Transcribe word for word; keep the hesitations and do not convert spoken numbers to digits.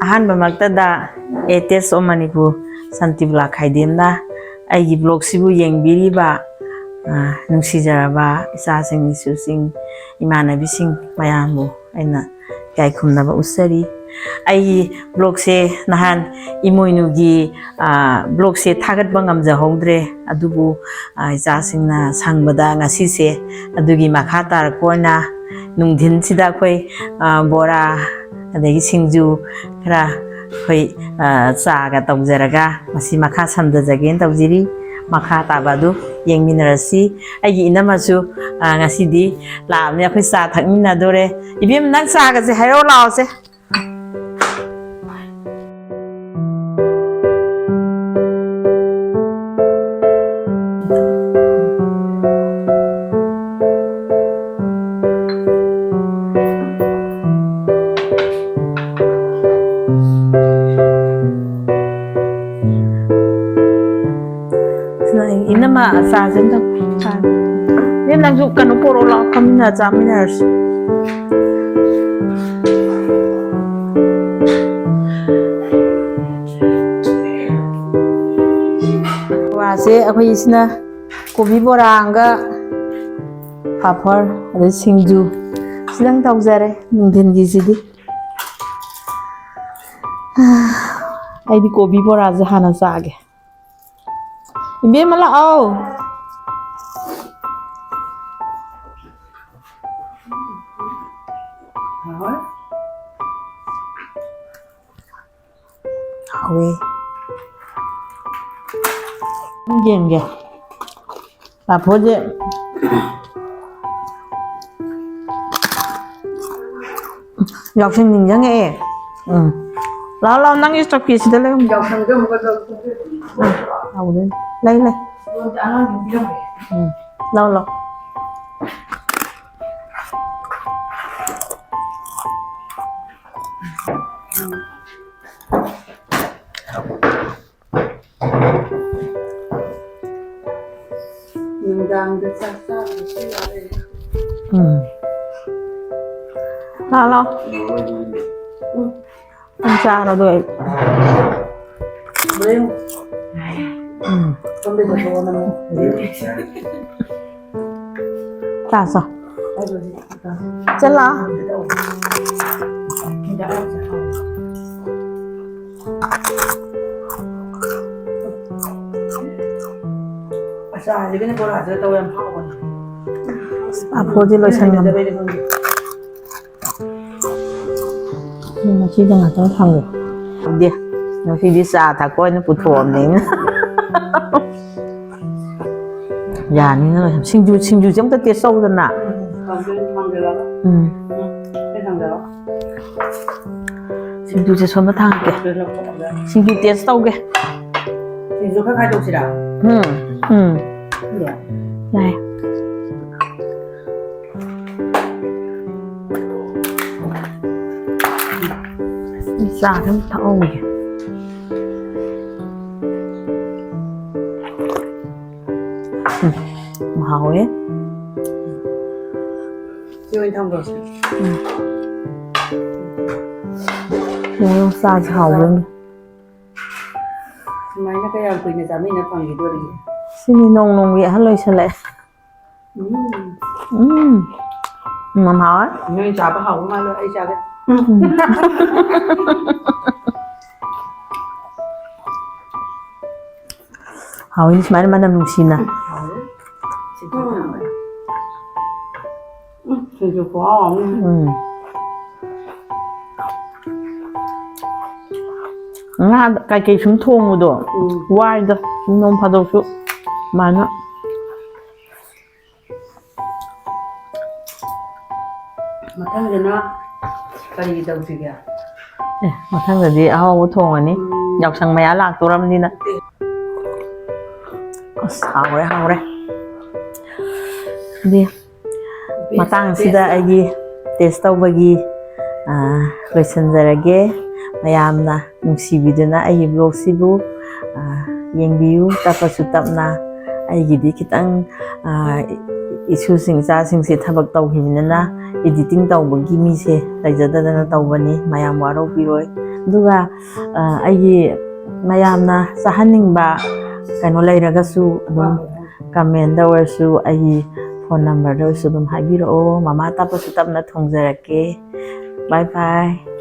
ꯑꯍꯥꯟꯕꯃꯛꯇꯗ A taste of Manipur Shantibala ꯈꯥꯏꯗꯦꯝꯅ ꯑꯩꯒꯤ ꯕ꯭ꯂꯣꯒꯁꯤꯕꯨ ꯌꯦꯡꯕꯤꯔꯤꯕ, ꯑ, ꯅꯨꯡꯁꯤꯖꯔꯕ ꯏꯆꯥꯁꯤꯡ, ꯏꯁꯨꯁꯤꯡ, ꯏꯃꯥꯟꯅꯕꯤꯁꯤꯡ ꯃꯌꯥꯝꯕꯨ ꯑꯩꯅ ꯏꯀꯥꯏ ꯈꯨꯝꯅꯕ ꯎꯠꯆꯔꯤ꯫ ꯑꯩꯒꯤ ꯕ꯭ꯂꯣꯒꯁꯦ ꯅꯍꯥꯟ ꯏꯃꯣꯏꯅꯨꯒꯤ, ꯑ, ꯕ꯭ꯂꯣꯒꯁꯦ ꯊꯥꯒꯠꯄ ꯉꯝꯖꯍꯧꯗ꯭ꯔꯦ, ꯑꯗꯨꯕꯨ, ꯑ, ꯏꯆꯥꯁꯤꯡꯅ ꯁꯪꯕꯗ ꯉꯁꯤꯁꯦ ꯑꯗꯨꯒꯤ ꯃꯈꯥ ꯇꯥꯔꯛꯄ ꯑꯣꯏꯅ ꯅꯨꯡꯊꯤꯟꯁꯤꯗ ꯑꯩꯈꯣꯏ, ꯑ, ꯕꯣꯔꯥ ꯑꯗꯒꯤ ꯁꯤꯡꯖꯨ ꯈꯔ ꯑꯩꯈꯣꯏ, ꯑ, ꯆꯥꯒ ꯇꯧꯖꯔꯒ ꯃꯁꯤ ꯃꯈꯥ ꯁꯝꯊꯖꯒꯦꯅ ꯇꯧꯖꯔꯤ꯫ ꯃꯈꯥ ꯇꯥꯕ ꯑꯗꯨ ꯌꯦꯡꯃꯤꯟꯅꯔꯁꯤ꯫ ꯑꯩꯒꯤ ꯏꯅꯝꯃꯁꯨ, ꯑ, ꯉꯁꯤꯗꯤ ꯂꯥꯛꯑꯕꯅꯤ, ꯑꯩꯈꯣꯏ ꯆꯥ ꯊꯛꯃꯤꯟꯅꯗꯣꯔꯦ꯫ ꯏꯕꯦꯝ, ꯅꯪ ꯆꯥꯒꯁꯦ ꯍꯥꯏꯔꯛꯑꯣ ꯂꯥꯛꯑꯣꯁꯦ꯫ ꯏꯅꯝꯃ, ꯆꯥꯁꯦ ꯑꯝꯇ꯫ ꯏꯕꯦꯝ, ꯅꯪꯁꯨ ꯀꯩꯅꯣ ꯄꯣꯔꯛꯑꯣ ꯂꯥꯛꯑꯣ, ꯐꯝꯃꯤꯟꯅ ꯆꯥꯃꯤꯟꯅꯔꯁꯤ꯫ ꯋꯥꯁꯦ ꯑꯩꯈꯣꯏ ꯁꯤꯅ ꯀꯣꯕꯤ ꯕꯣꯔꯥ ꯑꯃꯒ ꯄꯥꯐꯔ ꯑꯗꯩ ꯁꯤꯡꯖꯨ ꯁꯤꯗꯪ ꯇꯧꯖꯔꯦ ꯅꯨꯡꯊꯤꯟꯒꯤꯁꯤꯗꯤ꯫ ꯑꯩꯗꯤ ꯀꯣꯕꯤ ꯕꯣꯔꯥꯁꯦ ꯍꯥꯟꯅ ꯆꯥꯒꯦ꯫ ꯏꯕꯦꯝꯃ ꯂꯥꯛꯑꯣ꯫ ꯍꯥꯎꯋꯦ꯫ ꯌꯦꯡꯒꯦ꯫ ꯄꯥꯐꯣꯔꯁꯦ ꯌꯥꯎꯁꯪ ꯅꯤꯡꯁꯤꯡꯉꯛꯑꯦ꯫ ꯎꯝ꯫ ꯂꯥꯛꯑꯣ, ꯂꯥꯛꯑꯣ, ꯅꯪꯒꯤ ꯆꯧꯀꯤꯁꯤꯗ ꯂꯩꯌꯨ꯫ ꯌꯥꯎꯁꯪꯗ ꯑꯃꯨꯛꯀ ꯂꯧ-, ꯎꯝ, ꯂꯥꯛꯑꯣ, ꯂꯩ, ꯂꯩ꯫ ꯑꯉꯥꯡꯁꯤꯡ ꯄꯤꯔꯝꯃꯦ꯫ ꯎꯝ, ꯂꯥꯛꯑꯣ, ꯂꯥꯛꯑꯣ꯫ ꯅꯨꯡꯗꯥꯡꯗ ꯆꯥꯛ ꯆꯥꯗ꯭ꯔꯁꯨ ꯌꯥꯔꯦ꯫ ꯎꯝ꯫ ꯂꯥꯛꯑꯣ, ꯂꯥꯛꯑꯣ꯫ ꯎꯝ꯫ ꯅꯪ ꯆꯥꯔꯣ ꯑꯗꯨ ꯑꯩ꯫ ꯎꯝ꯫ ꯆꯥ, ꯆꯥ꯫ ꯆꯠꯂꯣ꯫ ꯑꯆꯥꯔꯁꯤꯒꯅꯦ ꯕꯣꯔꯥꯁꯤꯒ ꯇꯧ ꯌꯥꯝ ꯍꯥꯎꯕꯅꯦ꯫ ꯄꯥꯐꯣꯔꯗꯤ ꯂꯣꯏꯁꯟꯕꯅꯦ꯫ ꯎꯝ, ꯃꯁꯤꯗ ꯉꯥꯛꯇꯪ ꯊꯝꯒꯦ꯫ ꯈꯪꯗꯦ, ꯉꯁꯤꯗꯤ ꯆꯥ ꯊꯛꯄ ꯑꯣꯏꯅ ꯄꯨꯊꯣꯛꯑꯕꯅꯤꯅ꯫ ꯌꯥꯅꯤꯅ ꯂꯣꯏꯁꯟ-, ꯁꯤꯡꯖꯨ, ꯁꯤꯡꯖꯨꯁꯦ ꯑꯝꯇ taste ꯇꯧꯗꯅ꯫ ꯎꯝ꯫ ꯁꯤꯡꯖꯨꯁꯦ ꯁꯣꯝꯗ ꯊꯥꯡꯒꯦ꯫ ꯁꯤꯡꯖꯨ taste ꯇꯧꯒꯦ꯫ ꯁꯤꯡꯖꯨ ꯈꯔ ꯈꯥꯏꯗꯣꯛꯁꯤꯔꯥ? ꯎꯝ, ꯎꯝ꯫ ꯌꯥꯏ꯫ ꯆꯥ ꯈꯤꯇꯪ ꯊꯛꯍꯧꯒꯦ꯫ ꯎꯝ, ꯍꯥꯎꯋꯦ꯫ ꯁꯤ ꯑꯣꯏꯅ ꯊꯝꯈ꯭ꯔꯣ꯫ ꯎꯝ꯫ ꯌꯦꯡꯉꯣ, ꯆꯥꯁꯦ ꯍꯥꯎꯕ꯭ꯔꯥ ꯌꯦꯡꯒꯦ꯫ ꯁꯨꯃꯥꯏꯅ ꯀꯌꯥꯝ ꯀꯨꯏꯅ ꯆꯥꯃꯤꯟꯅ ꯐꯪꯈꯤꯗꯣꯔꯤꯒꯦ? ꯁꯤꯅꯤ ꯅꯣꯡ ꯅꯣꯡꯒꯤ ꯑꯍꯜ ꯑꯣꯏꯁꯜꯂꯛꯑꯦ꯫ ꯎꯝ꯫ ꯎꯝ꯫ ꯎꯝ, ꯌꯥꯝ ꯍꯥꯎꯋꯦ꯫ ꯅꯣꯏ ꯆꯥꯕ ꯍꯥꯎꯕ ꯃꯥꯜꯂꯣ, ꯑꯩ ꯆꯥꯒꯦ꯫ ꯎꯝ꯫ ꯍꯥꯎꯋꯤ, ꯁꯨꯃꯥꯏꯅ ꯃꯅꯝ ꯅꯨꯡꯁꯤꯅ꯫ ꯍꯥꯎꯋꯦ꯫ ꯁꯤꯡꯖꯨ ꯍꯥꯎꯋꯦ꯫ ꯎꯝ, ꯁꯤꯡꯖꯨ ꯈꯨꯍꯥꯎ ꯑꯃ꯫ ꯎꯝ꯫ ꯉꯥ ꯀꯩꯀꯩ ꯁꯨꯝ ꯊꯣꯡꯕꯗꯣ ꯎꯝ꯫ ꯋꯥꯏꯗ, ꯁꯨꯝ ꯅꯣꯡ ꯐꯥꯗꯣꯛꯁꯨ ꯑꯗꯨꯃꯥꯏꯅ꯫ ꯃꯊꯪꯗꯅ ꯀꯔꯤ ꯇꯧꯁꯤꯒꯦ? ꯑꯦ, ꯃꯊꯪꯗꯗꯤ ꯑꯍꯥꯎꯕ ꯊꯣꯡꯉꯅꯤ꯫ ꯎꯝ꯫ ꯌꯥꯎꯁꯪ ꯃꯌꯥ ꯂꯥꯛꯇꯣꯔꯝꯅꯤꯅ꯫ ꯅꯠꯇꯦ꯫ ꯑꯁ, ꯍꯥꯎꯔꯦ, ꯍꯥꯎꯔꯦ꯫ ꯑꯗꯨꯗꯤ ꯕꯦꯁ, ꯃꯇꯥꯡꯁꯤꯗ ꯕꯦꯁ꯫ ꯑꯩꯒꯤ taste ꯇꯧꯕꯒꯤ, ꯑꯥ, ꯂꯣꯏꯁꯤꯟꯖꯔꯒꯦ꯫ ꯃꯌꯥꯝꯅ ꯅꯨꯡꯁꯤꯕꯤꯗꯨꯅ ꯑꯩꯒꯤ vlogꯁꯤꯕꯨ, ꯑꯥ, ꯌꯦꯡꯕꯤꯌꯨ꯫ ꯇꯞꯄꯁꯨ ꯇꯞꯅ ꯑꯩꯒꯤꯗꯤ ꯈꯤꯇꯪ, ꯑꯥ, ꯏꯁꯨꯁꯤꯡ ꯏꯆꯥꯁꯤꯡꯁꯦ ꯊꯕꯛ ꯇꯧꯈꯤꯕꯅꯤꯅ editing ꯇꯧꯕꯒꯤ ꯃꯤꯁꯦ ꯂꯩꯖꯗꯗꯅ ꯇꯧꯕꯅꯤ, ꯃꯌꯥꯝ ꯋꯥꯔꯧꯕꯤꯔꯣꯏ꯫ ꯑꯗꯨꯒ ꯑ, ꯑꯩꯒꯤ ꯃꯌꯥꯝꯅ ꯆꯥꯍꯟꯅꯤꯡꯕ ꯀꯩꯅꯣ ꯂꯩꯔꯒꯁꯨ ꯑꯗꯨꯝ comment ꯑꯣꯏꯔꯁꯨ, ꯑꯩꯒꯤ phone numberꯗ ꯑꯣꯏꯔꯁꯨ ꯑꯗꯨꯝ ꯍꯥꯏꯕꯤꯔꯛꯑꯣ꯫ ꯃꯃꯥ ꯇꯞꯄꯁꯨ ꯇꯞꯅ ꯊꯣꯡꯖꯔꯛꯀꯦ꯫ Bye bye꯫